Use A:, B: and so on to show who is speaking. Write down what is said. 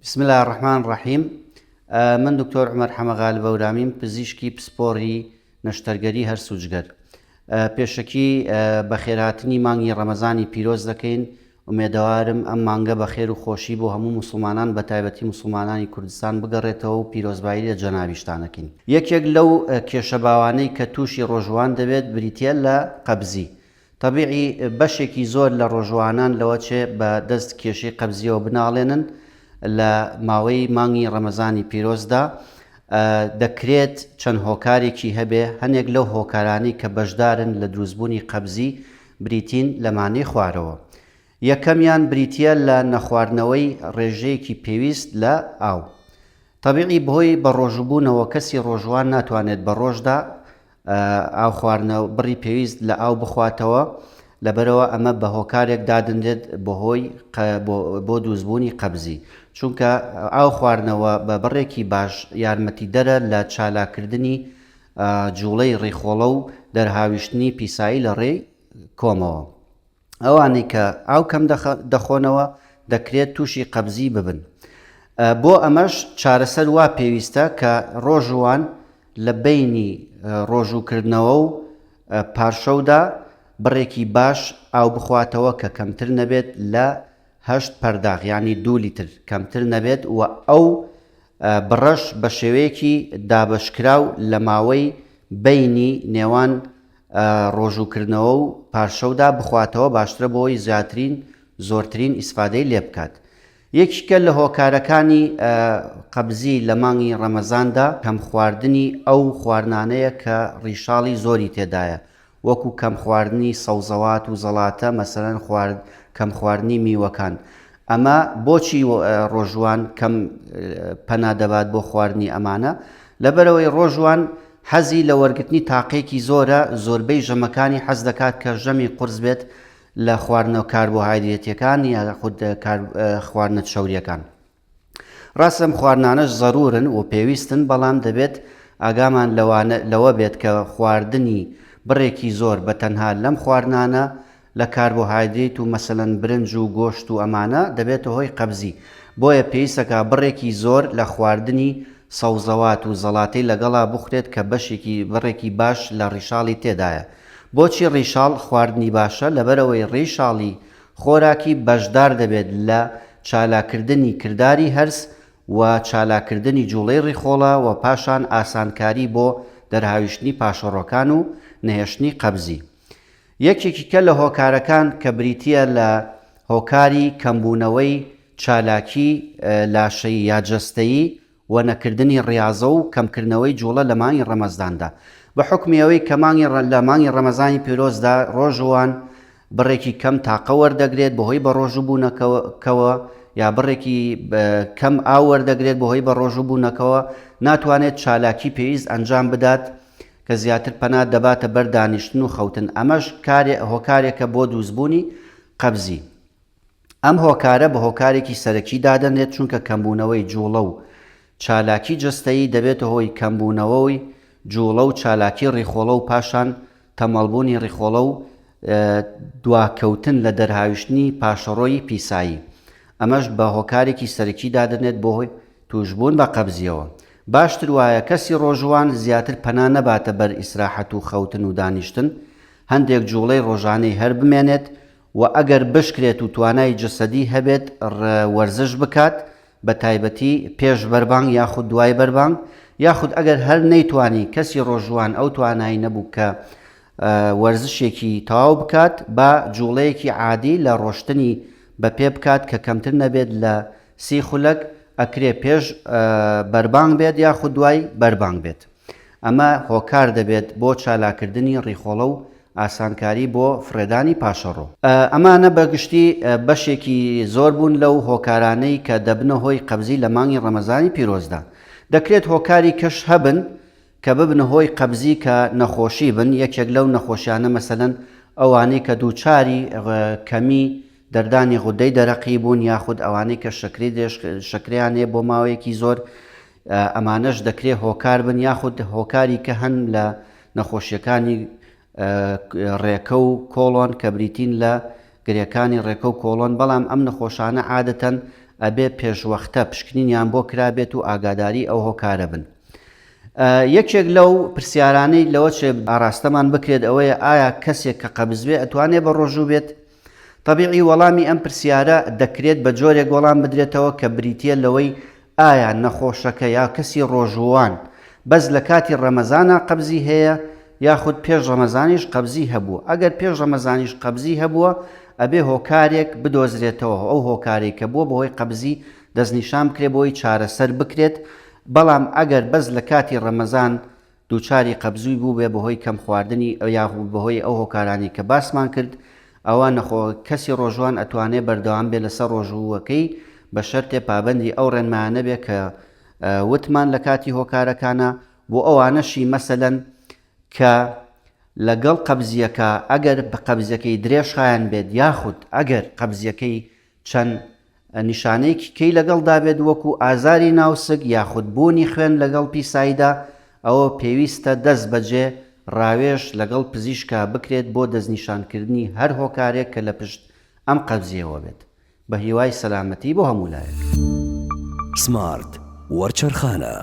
A: بسم اللە الرحمن الرحیم من دکتۆر عومەر حەمە غالب هەورامیم پزیشکی پسپۆڕی نەشتەرگەری هەرس و جگەر پێشەکی بەخێرهاتنی مانگی ڕەمەزانی پیرۆز دەکەین ئومێدەوارم ئەم مانگە بەخێر و خۆشی بۆ هەموو موسڵمانان بەتایبەتی موسڵمانانی کوردستان بگەڕێتەوە و پیرۆزبایی لە جەنابیشتان ئەکەین. یەکێک لەو کێشە باوانەی کە تووشی ڕۆژووان دەبێت بریتیە لە قەبزی. تەبیعی بەشێکی زۆر لە ڕۆژووانان لەوەچێ بە دەست کێشەی قەبزیەوە بناڵێنن لە ماوەی مانگی ڕەمەزانی پیرۆزدا. دەکرێت چەند هۆکارێکی هەبێ، هەنێک لەو هۆکارانەی کە بەشدارن لە دروستبوونی قەبزی بریتین لەمانەی خوارەوە. یەکەمیان بریتییە لە نەخواردنەوەی ڕێژەیەکی پێویست لە ئاو. تەبیعی بەهۆی بەڕۆژووبوونەوە کەسی ڕۆژووان ناتوانێت بە ڕۆژدا ئاو خواردنەوە بڕی پێویست لە ئاو بخواتەوە، لەبەرئەوە ئەمە بە هۆکارێک دادەنرێت بەهۆی بۆ دروستبوونی قەبزی، چونکە ئاو خواردنەوە بە بڕێکی باش یارمەتیدەرە لە چالاککردنی جوڵەی ڕیخۆڵە و دەرهاویشتنی پیسایی لە ڕێی کۆمەوە. ئەوانەی کە ئاو کەم دەخۆنەوە دەکرێت تووشی قەبزی ببن. بۆ ئەمەش چارەسەر وا پێویستە کە ڕۆژووان لە بەینی ڕۆژووکردنەوە و پارشەودا بڕێکی باش ئاو بخواتەوە کە کەمتر نەبێت لە هەشت پەرداخ یانی دوو لیتر کەمتر نەبێت و ئەو بڕەش بە شێوەیەکی دابەشکراو لە ماوەی بەینی نێوان ڕۆژووکردنەوە و پارشەودا بخواتەوە باشترە بۆی زیاترین زۆرترین ئیسفادەی لێ بکات. یەکیکە لە هۆکارەکانی قەبزی لە مانگی ڕەمەزاندا کەم خواردنی ئەو خواردنانەیە کە ڕیشاڵی زۆری تێدایە وەکو کەم خواردنی سەوزەوات و زەڵاتە مەسەلەن خوارد کەم خواردنی میوەکان ئەمە بۆچی ڕۆژوان کەم پەنا دەبات بۆ خواردنی ئەمانە لەبەرئەوەی ڕۆژوان حەزی لە وەرگرتنی تاقێکی زۆرە زۆربەی ژەمەکانی حەز دەکات کە ژەمی قورس بێت لە خواردنە کاربۆهایدرێتیەکان یاخود خواردنە چەوریەکان. ڕاستە ئەم خواردنانەش زەرورن و پێویستن، بەڵام دەبێت ئاگامان لەوانە لەوە بێت کە خواردنی بڕێکی زۆر بە تەنها لەم خواردنانە لە کاربۆهایدریت و مەسەلەن برنج و گۆشت و ئەمانە دەبێتە هۆی قەبزی بۆیە پێویستەکا بڕێکی زۆر لە خواردنی سەوزەوات و زەڵاتەی لەگەڵا بخورێت کە بەشێکی بڕێکی باش لە ڕیشاڵی تێدایە بۆچی ڕیشاڵ خواردنی باشە لەبەرئەوەی ڕیشاڵی خۆراکی بەشدار دەبێت لە چالاککردنی کرداری هەرس و چالاککردنی جوڵەی ڕیخۆڵە و پاشان ئاسانکاری بۆ دەرهاویشتنی پاشەڕۆکان و نەهێشتنی قەبزی. یەکێکی کە لە هۆکارەکان کە بریتییە لە هۆکاری کەمبوونەوەی چالاکی لاشەیی یا جەستەیی و نەکردنی ڕیازە و کەمکردنەوەی جوڵە لە مانگی ڕەمەزداندا بە حوکمی ئەوەی کە مانگی لە مانگی ڕەمەزانی پیرۆزدا ڕۆژووان بڕێکی کەم تاقە وەردەگرێت بەهۆی بەڕۆژوو بوونەکەوە یا بڕێکی کەم ئاو وەردەگرێت بەهۆی بەڕۆژوو بوونەکەوە ناتوانێت چالاکی پێویست ئەنجام بدات کە زیاتر پەنا دەباتە بەر دانیشتن و خەوتن ئەمەش کارێ هۆکارێکە بۆ دروستبوونی قەبزی. ئەم هۆکارە بە هۆکارێکی سەرەکی دادەنرێت چونکە کەمبوونەوەی جوڵە و چالاکی جەستەیی دەبێتە هۆی کەمبوونەوەی جوڵە و چالاکی ڕیخۆڵە و پاشان تەمەڵبوونی ڕیخۆڵە و دواکەوتن لە دەرهاویشتنی پاشەڕۆی پیسایی ئەمەش بە هۆکارێکی سەرەکی دادەنێت بۆ هۆی تووشبوون بە قەبزیەوە. باشتر وایە کەسی ڕۆژووان زیاتر پەنا نەباتە بەر ئیسراحەت و خەوتن و دانیشتن هەندێک جوڵەی ڕۆژانەی هەر بمێنێت وە ئەگەر بشکرێت و توانای جەسەدی هەبێت وەرزش بکات بە تایبەتی پێش بەربانگ یاخود دوای بەربانگ یاخود ئەگەر هەر نەیتوانی کەسی ڕۆژووان ئەو توانای نەبوو کە وەرزشێکی تەواو بکات با جوڵەیەکی عادی لە ڕۆشتنی بە پێ بکات کە کەمتر نەبێت لە سی خولەک ئەکرێ پێش بەربانگ بێت یاخود دوای بەربانگ بێت. ئەمە هۆکار دەبێت بۆ چالاککردنی ڕیخۆڵە و ئاسانکاری بۆ فڕێدانی پاشەڕۆ. ئەمانە بە گشتی بەشێکی زۆر بوون لەو هۆکارانەی کە دەبنە هۆی قەبزی لە مانگی ڕەمەزانی پیرۆزدا. دەکرێت هۆکاری کەش هەبن کە ببنە هۆی قەبزی کە نەخۆشی بن، یەکێک لەو نەخۆشیانە مەسەلەن ئەوانەی کە دووچاری کەمی دەردانی غودەی دەرەقی بوون یاخود ئەوانەی کە شەکرەی درێژ شەکرەیان هەیە بۆ ماوەیەکی زۆر ئەمانەش دەکرێ هۆکار بن یاخود هۆکاری کە هەن لە نەخۆشیەکانی ڕێکە و کۆڵۆن کە بریتین لە گرێکانی ڕێکە و کۆڵۆن بەڵام ئەم نەخۆشانە عادەتەن ئەبێ پێشوەختە پشکنینیان بۆ کرابێت و ئاگاداری ئەو هۆکارە بن. یەکێک لەو پرسیارانەی لەوە چێ ئاراستەمان بکرێت ئەوەیە ئایا کەسێک کە قەبز بێ ئەتوانێ بە ڕۆژوو بێت؟ تەبیعی وەڵامی ئەم پرسیارە دەکرێت بە جۆرێک وەڵام بدرێتەوە کە بریتییە لەوەی ئایا نەخۆشەکە یا کەسی ڕۆژووان بەس لە کاتی ڕەمەزانا قەبزی هەیە یاخود پێش ڕەمەزانیش قەبزی هەبووە ئەگەر پێش ڕەمەزانیش قەبزی هەبووە ئەبێ هۆکارێک بدۆزرێتەوە ئەو هۆکارەی کە بووە بەهۆی قەبزی دەستنیشان بکرێت بۆی چارەسەر بکرێت بەڵام ئەگەر بەس لە کاتی ڕەمەزان دووچاری قەبزووی بووبێ بەهۆی کەم خواردنی یاخود بەهۆی ئەو هۆکارانەی کە باسمان کرد ئەوا نەخۆ کەسی ڕۆژووان ئەتوانێ بەردەوام بێ لەسەر ڕۆژووەکەی بە شەرتێ پابەندی ئەو ڕێنمایانە بێ کە وتمان لە کاتی هۆکارەکانا بۆ ئەوانەشی مەسەلەن کە لەگەڵ قەبزیەکە ئەگەر قەبزیەکەی درێژخایەن بێت یاخود ئەگەر قەبزیەکەی چەند نیشانەیەکی کەی لەگەڵدا بێت وەکو ئازاری ناوسک یاخود بوونی خوێن لەگەڵ پیساییدا ئەوە پێویستە دەست بەجێ ڕاوێژ لەگەڵ پزیشکا بکرێت بۆ دەستنیشانکردنی هەر هۆکارێک کە لە پشت ئەم قەبزیەوە بێت. بە هیوای سەلامەتی بۆ هەموو لایەک.
B: سمارت وەرچەرخانە.